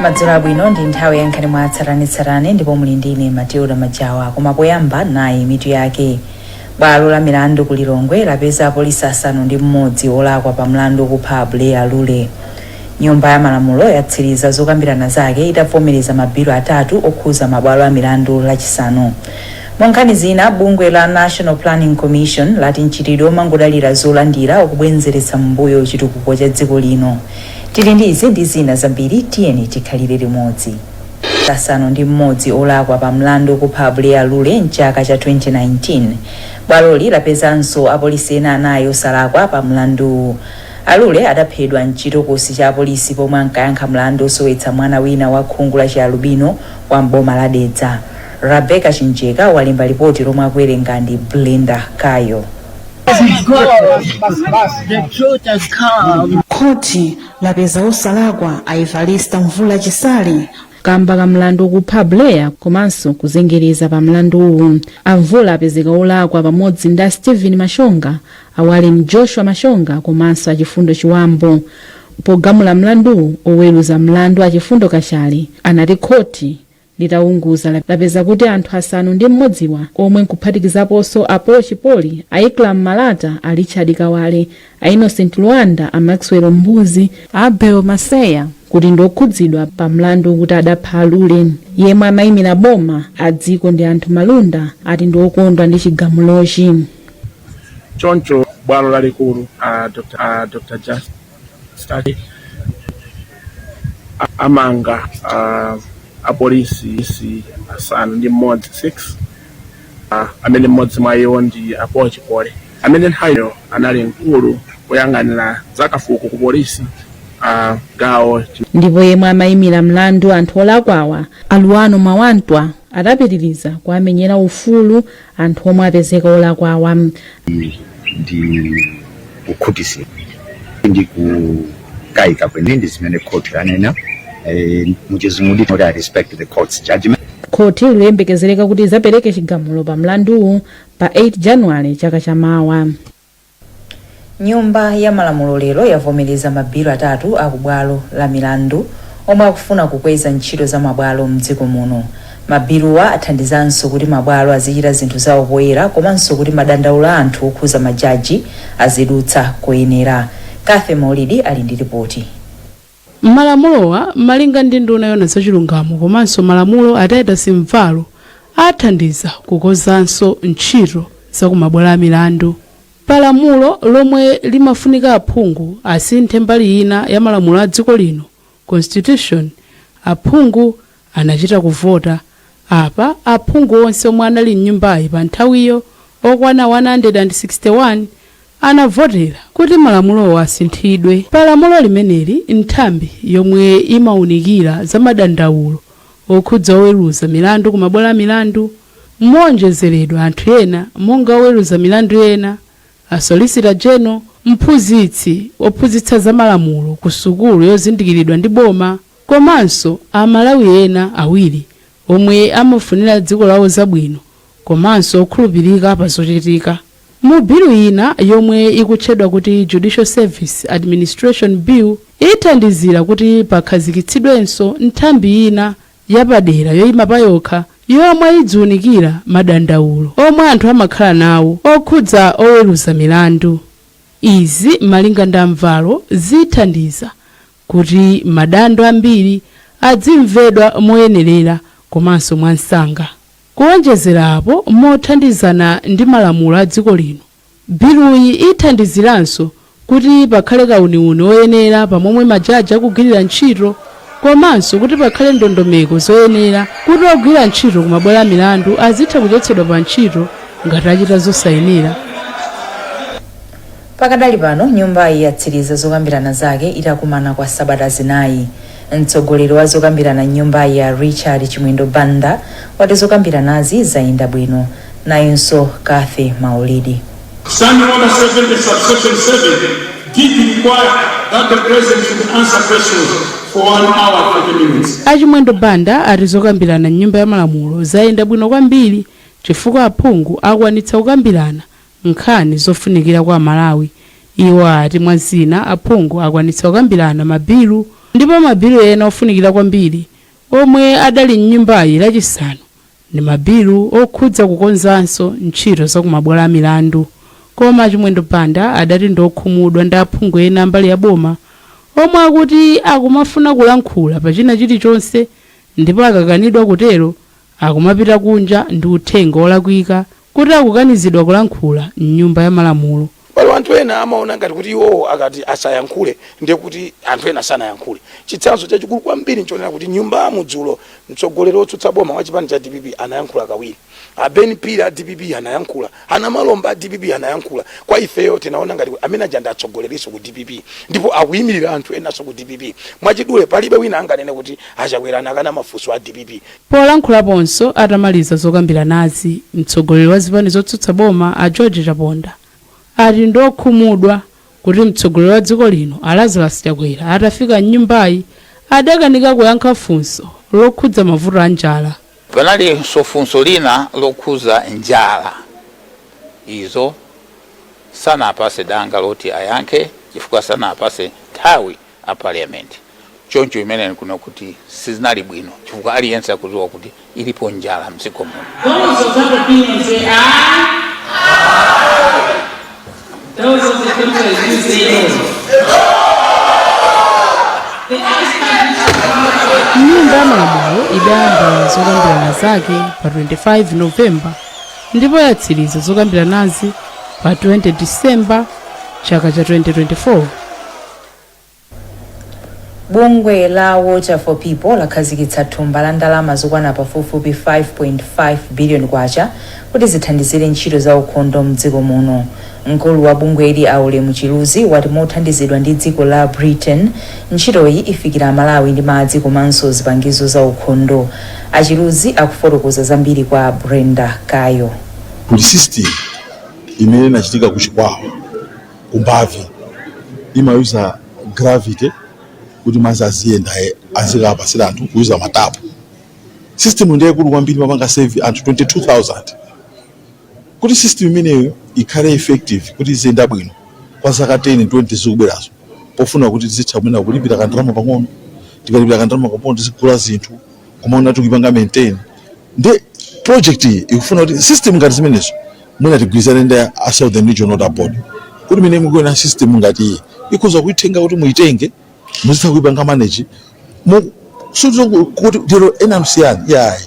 Madzulo abwino. Ndi nthawi ya nkhani mwa tsatanetsatane ndipo muli ndine Matilda Majawa. Koma poyamba, nayi mitu yake. Bwalo la milandu ku Lilongwe lapeza apolisi 6 olakwa pa mlandu wokupha Buleya Lule. Nyumba ya Malamulo yatsiriza zokambirana zake itavomereza mabilu atatu okhuza mabwalo a milandu Lachisanu. Mu nkhani zina, bungwe la National Planning Commission lati mchitidwe omangodalira zolandira ukubwenzeretsa m'mbuyo chitukuko cha dziko lino. Tili ndi izi ndi zina zambiri, tiyeni tikhalire limodzi. 6 olakwa pa mlandu wokupha Buleya Lule mchaka cha 2019. Bwaloli lapezanso apolisi ena anayi osalakwa pa mlanduwu. Alule adaphedwa mchitokosi cha apolisi pomwe ankayankha mlandu osowetsa mwana wina wa khungu la chialubino wa mboma la Dedza. Rebecca Chinjeka walemba lipoti lomwe akuwerenga ndi Blenda Kayo. The truth has come. Khoti lapeza osalakwa a Evarista Mvula Chisale kamba ka mlandu wokupha Blair komanso kuzengereza pa mlanduwu. Amvula apezeka olakwa pamodzi ndi a Stephen Mashonga, a Warren Joshua Mashonga komanso Achifundo Chiwambo. Pogamula mlanduwu, oweruza mlandu Achifundo Kachale anati khoti litaunguza lapeza kuti anthu 6wa, omwe nkuphatikizaponso a Paul Chipoli, a Ikram Malata, a Richard Kawale, a Innocent Luanda, a Maxwell Mbuzi, a Abel Maseya, kuti ndokhudzidwa pa mlandu kuti adapha Alule. Yemwe amayimira boma a dziko ndi anthu Malunda ati ndiokondwa ndi chigamulochi. Choncho bwalo lalikulu a Dr. Justice amanga apolisi 6 6, amene mmodzi mwa iwo ndi a Paul Chipole, amene nthawiyo anali mkulu woyang'anira zakafukufuku ku polisi gawo. Ndipo yemwe amayimira mlandu anthu olakwawa, Aluano Mawantwa, adapitiriza kuamenyera ufulu anthu omwe apezeka olakwawa. Ndi kukhutitsidwa ndi kukayika kwene ndi zimene court yanena. Muchizungu nditi I respect the court's judgment. Khoti likuyembekezereka kuti izapereke chigamulo pa mlanduwu pa 8 Januwale chaka chamawa. Nyumba ya Malamulo lero yavomereza mabilu atatu akubwalo la milandu omwe akufuna kukweza ntchito za mabwalo mdziko muno. Mabiluwa athandizanso kuti mabwalo azichita zinthu zawo poyera komanso kuti madandaulo a anthu okhuza majaji azidutsa koyenera. Kathe Maulidi ali ndi ripoti. Malamulowa, malinga ndi nduna yona zachilungamo komanso malamulo a Titus Mvalo, athandiza kukonzanso ntchito zakumabwalo a milandu. Palamulo lomwe limafunika aphungu asinthe mbali ina ya malamulo a dziko lino, constitution, aphungu anachita kuvota. Apa aphungu onse omwe anali mnyumbayi pa nthawiyo, okwana 161, anavotera kuti malamulowo asinthidwe. Palamulo limeneli, nthambi yomwe imawunikira za madandaulo okhudza oweruza milandu kumabwalo a milandu monjezeredwa anthu ena monga oweruza milandu ena, a solicitor general, mphunzitsi ophunzitsa za malamulo ku sukulu yozindikiridwa ndi boma, komanso Amalawi ena awiri omwe amafunira dziko lawo zabwino komanso okhulupirika pa zochitika. Mu bilu ina yomwe ikutchedwa kuti Judicial Service Administration Bill, ithandizira kuti pakhazikitsidwenso nthambi ina yapadera yoyima payokha yomwe idziwunikira madandaulo omwe anthu amakhala nawo okhudza oweruza milandu. Izi, malinga ndi Amvalo, zithandiza kuti madando ambiri adzimvedwa moyenerera komanso mwansanga. Kuwonjezera apo, mothandizana ndi malamulo a dziko lino, biluyi ithandiziranso kuti pakhale kauniuni oyenera pamomwe majaji akugwirira ntchito, komanso kuti pakhale ndondomeko zoyenera kuti ogwira ntchito kumabwalo a milandu azitha kuchotsedwa pa ntchito ngati achita zosayenera. Pakadali pano, nyumbayi yatsiriza zokambirana zake itakumana kwa sabata 4. Mtsogoleri wa zokambirana nyumbayi ya Richard Chimwendo Banda wati zokambiranazi zayenda bwino. Nayonso Kathe Maulidi. Standing Order 70, subsection 7 did require that the President should answer questions for 1 hour 30 minutes. Achimwendo Banda ati zokambirana mnyumba ya Malamulo zayenda bwino kwambiri chifukwa aphungu akwanitsa kukambirana nkhani zofunikira kwa Amalawi. Iwo ati mwa zina, aphungu akwanitsa kukambirana mabilu. Ndipo mabilu ena ofunikira kwambiri omwe adali mnyumbayi Lachisanu ndi mabilu okhudza kukonzanso ntchito zakumabwalo a milandu. Koma Chimwendo Banda adati ndi okhumudwa ndi aphungu ena mbali ya boma omwe akuti akumafuna kulankhula pa china chilichonse, ndipo akakanidwa kutero akumapita kunja ndi uthenga olakwika kuti akukanizidwa kulankhula mnyumba ya malamulo. Pali anthu ena amaona ngati kuti iwowo akati asayankhule, ndiye kuti anthu ena sanayankhule. Chitsanzo chachikulu kwambiri nchonena kuti nyumba mudzulo mtsogoleri wotsutsa boma wa chipani cha DPP anayankhula kawiri, a Ben Phiri a DPP anayankhula, ana Malomba a DPP anayankhula. Kwa ifeyo tinaona ngati amene aja ndi atsogoleriso ku DPP ndipo akuyimirira anthu enanso ku DPP. Mwachidule, palibe wina anganene kuti aChakwera anakana mafunso a DPP. Polankhulaponso atamaliza zokambiranazi, mtsogoleri wa zipani zotsutsa boma a George Chaponda ati ndokhumudwa kuti mtsogoleri wa dziko lino a Lazarus Chakwera atafika mnyumbayi adakanika kuyankha funso lokhudza mavuto a njala. Panalinso funso lina lokhuza njala. Izo sanapase danga loti ayankhe chifukwa sanapase nthawi a parliament. Choncho imene kuno kuti sizinali bwino, chifukwa aliyense akudziwa kuti ilipo njala mdziko muno. Those of that opinion say aye. Those of the contrary view say no. The ayes have it. Nyumba ya malamulo idayamba zokambirana zake pa 25 Novemba ndipo yatsiriza zokambiranazi pa 20 Disemba chaka cha 2024. Bungwe la Water for People lakhazikitsa thumba la ndalama zokwana pafupifupi 5.5 billion kwacha kuti zithandizire ntchito za ukhondo mdziko muno. Mkulu wa bungweli, Aulemu Chiluzi, wati mothandizidwa ndi dziko la Britain, ntchitoyi ifikira Amalawi ndi madzi komanso zipangizo za ukhondo. Achiluzi akufotokoza zambiri kwa Brenda Kayo. Kuli system imene inachitika ku Chikwawa, kumbavi, imayuza gravity kuti madzi aziyenda, azikapasira anthu kuyuza matapu. System ndiye ikulu kwambiri, mapanga save anthu 22,000. Kuti system imeneyo ikhale effective, kuti iziyenda bwino kwa zaka 10 20 zikubwerazo, pofuna kuti tizitha kumene kulipira kandalama pang'ono, tikalipira kandalama pang'ono tizigula zinthu, kumaona tikuyipanga maintain. Ndi project iyi ikufuna kuti system ngati zimenezo mwina tigwirizane ndi a Southern Region Water Board kuti mene mukuona system ngati iyi ikhoza kuitenga, kuti muitenge muzitha kuipanga manage kuti lero ena msiyani yayi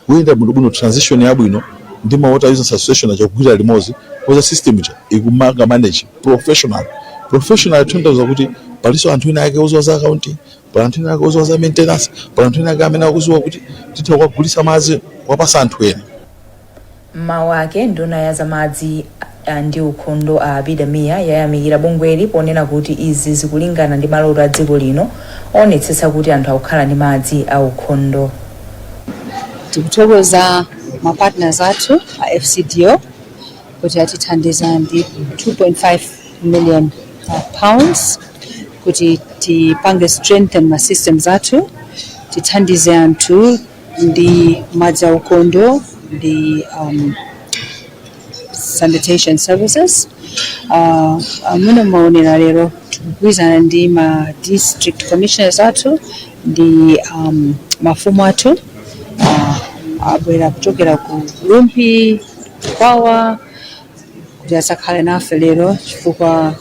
kuyenda bwinobwino, transition yabwino ndi ma water users association achakugwira limodzi poza system ija ikumanga manage professional. Professional tanthauza kuti palinso anthu ena ake oziwa za accounting, pali anthu ena ake oziwa za maintenance, pali anthu ena ake amene akuziwa kuti titha kukagulisa madzi kuwapasa anthu ena. Mmawu ake, nduna ya zamadzi ndi ukhondo a Abida Mia yayamikira bungweli ponena kuti izi zikulingana ndi maloto a dziko lino oonetsetsa kuti anthu akukhala ndi madzi a ukhondo. Tikuthokoza ma partners athu a FCDO kuti atithandiza ndi 2.5 million pounds kuti tipange strengthen ma systems athu, tithandize anthu ndi madzi aukhondo ndi sanitation services. Muno maonera lero tikugwirizana ndi ma district commissioners athu ndi mafumu athu, abwera kuchokera ku Rumphi, Chikwawa kuti asakhale nafe lero chifukwa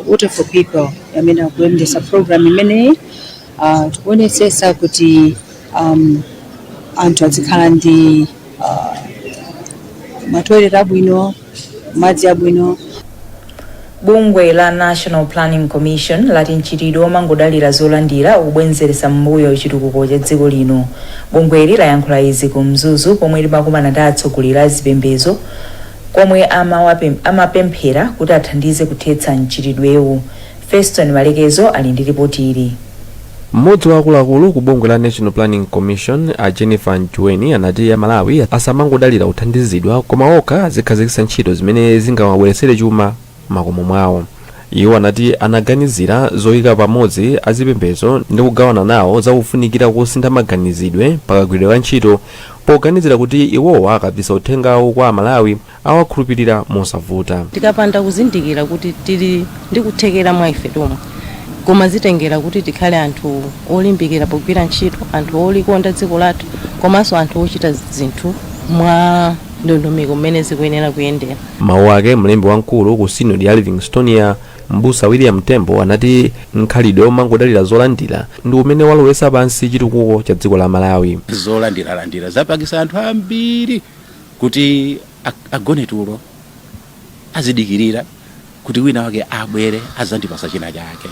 Water for People amene akuyendesa program imeneyi, tikuonetsetsa kuti anthu azikhala ndi ma toilet abwino, madzi abwino. Bungwe la National Planning Commission lati mchitidwe omangodalira zolandira ukubwezeretsa m'mbuyo chitukuko cha dziko lino. Bungweli layankhula izi ku Mzuzu pomwe limakumana ndi atsogoleri a zipembedzo komwe amapemphera kuti athandize kuthetsa mchitidwewu. Feston Malekezo ali ndi ripoti ili. Mmodzi wa akuluakulu ku bungwe la National Planning Commission, a Jennifer Mchuweni, anati Amalawi asamangodalira kuthandizidwa koma okha azikhazikitsa ntchito zimene zingawabweretsere chuma makomo mwawo. Iwo anati anaganizira zoyika pamodzi azipembedzo ndi kugawana nawo zakufunikira kusintha maganizidwe pakagwiridwe ka ntchito, poganizira kuti iwowa akabisa uthengawo kwa Amalawi awakhulupirira mosavuta. Tikapanda kuzindikira kuti tili ndi kuthekera mwa ife tomwe Koma zitengera kuti tikhale anthu olimbikira pogwira ntchito, anthu olikonda dziko lathu, komanso anthu ochita zinthu mwa ndondomeko mmene zikuyenera kuyendera. Mawu ake, mlembi wamkulu ku Sinodi ya Livingstonia, Mbusa William Tembo, anati mkhalidwe omangodalira zolandira ndi umene walowetsa pansi chitukuko cha dziko la Malawi. Zolandiralandira zapangisa anthu ambiri kuti agone tulo, azidikirira kuti wina wake abwere azandipasa china chake.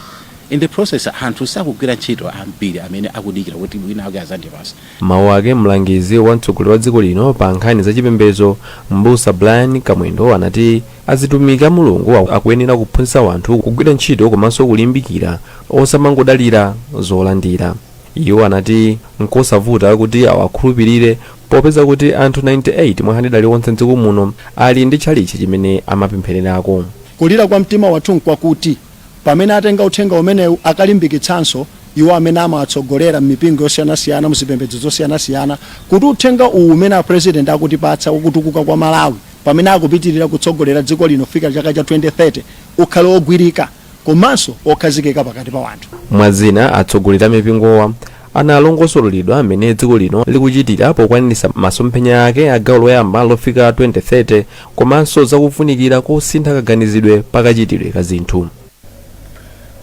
In the process, anthu sakugwira ntchito ambiri amene akudikira kuti wina wake azandipasa. Mawu ake, mlangizi wa mtsogoleri wa dziko lino pa nkhani zachipembedzo, Mbusa Brian Kamwendo, anati azitumiki a Mulungu akuyenera kuphunzitsa anthu kugwira ntchito komanso kulimbikira, osamangodalira zolandira. Iwo anati nkosavuta kuti awakhulupirire popeza kuti anthu 98 mwa 100 aliwonse mdziko muno ali ndi tchalitchi chimene amapemphererako. Kulira kwa mtima wathu nkwakuti pamene atenga uthenga umenewu, akalimbikitsanso iwo amene amawatsogolera m'mipingo yosiyanasiyana, muzipembedzo zosiyanasiyana, kuti uthenga uwu umene apresident akutipatsa wakutukuka kwa Malawi pamene akupitirira kutsogolera dziko lino kufika chaka cha 2030 ukhale wogwirika komanso okhazikika pakati pa wanthu. Mwazina, atsogoleri a mipingowa analongosoleredwa mmene dziko lino likuchitira pokwaniritsa masomphenya ake a gawo loyamba lofika 2030, komanso zakufunikira kosintha kaganizidwe pakachitidwe ka zinthu.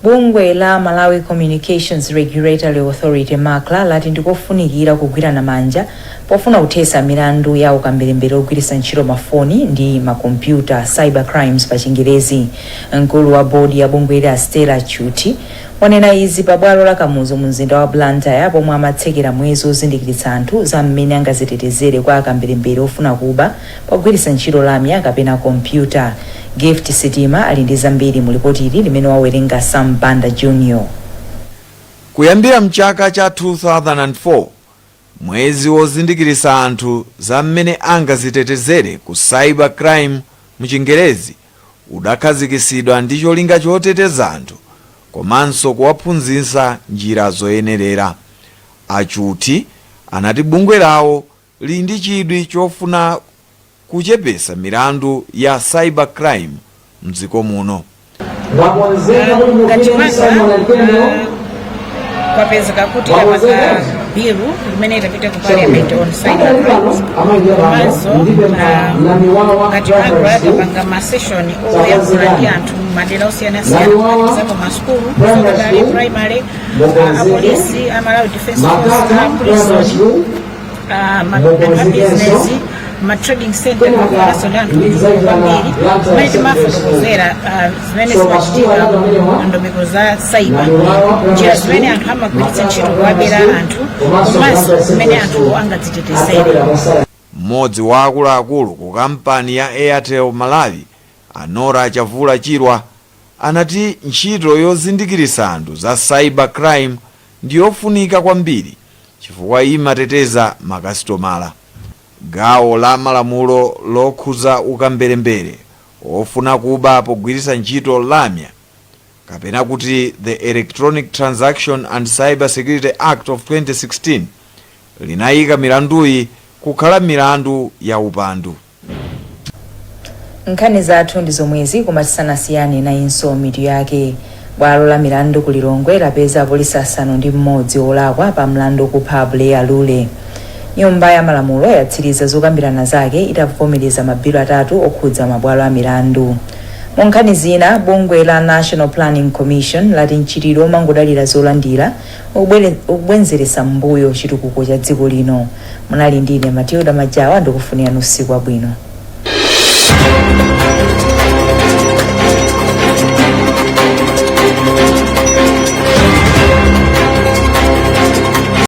Bungwe la Malawi Communications Regulatory Authority, MACRA, lati ndikofunikira kugwirana manja pofuna kuthetsa milandu ya ukamberembere ogwiritsa ntchito mafoni ndi makompyuta, cyber crimes pa Chingerezi. Mkulu wa bodi ya bungweli, a Stella Chuti, wanena izi pa bwalo la Kamuzu mu mzinda wa Blantyre pomwe amatsekera mwezi ozindikiritsa anthu za mmene angazitetezere kwa akamberembere ofuna kuba pogwiritsa ntchito lamya kapena kompyuta. Gift Sitima ali ndi zambiri mu lipotili limene wawerenga Sam Banda Junior. Kuyambira mchaka cha 2004, mwezi wozindikirisa anthu za mmene angazitetezere ku cyber crime muchingerezi udakhazikisidwa ndi cholinga choteteza anthu komanso kuwaphunzitsa njira zoyenerera. Achuti anati bungwe lawo lili ndi chidwi chofuna kuchepesa milandu ya cyber crime mdziko muno. Ngati MACRA, kwapezeka kuti yapanga bill limene itapita ku Parliament on cyber crimes. Komanso ngati MACRA tapanga ma session oyankhula ndi anthu madera osiyanasiyana, kuphatikizapo masukulu, secondary, primary, apolisi, a Malawi Defence Force, a prison, anthu a business, ma trading center, komanso ndi anthu ochuluka kwambiri kumene timafotokozera zimene zimachitika ndondomeko za cyber, njira zimene anthu amagwiritsa ntchito kuwabera anthu, komanso zimene anthu angadzitetezere. Mmodzi wa akuluakulu ku kampani ya Airtel Malawi, Anora Chavula Chirwa, anati ntchito yozindikirisa anthu za cyber crime ndi yofunika kwambiri chifukwa imateteza makasitomala. Gawo la malamulo lokhuza ukamberembere ofuna kuba pogwiritsa ntchito lamya, kapena kuti the Electronic Transaction and Cyber Security Act of 2016, linayika milanduyi kukhala milandu ya upandu. Nkhani zathu ndi zomwezi, koma tisanasiyane, nayinso mitu yake. Bwalo la milandu ku Lilongwe lapeza apolisi 6 olakwa pa mlandu okupha Buleya Lule. Nyumba ya Malamulo yatsiriza zokambirana zake itavomereza mabilu atatu okhudza mabwalo a milandu. Mu nkhani zina, bungwe la National Planning Commission lati mchitidwe omangodalira zolandira ukubwenzeretsa m'mbuyo chitukuko cha dziko lino. Munali ndine Matilda Majawa, ndikufunirani usiku wabwino.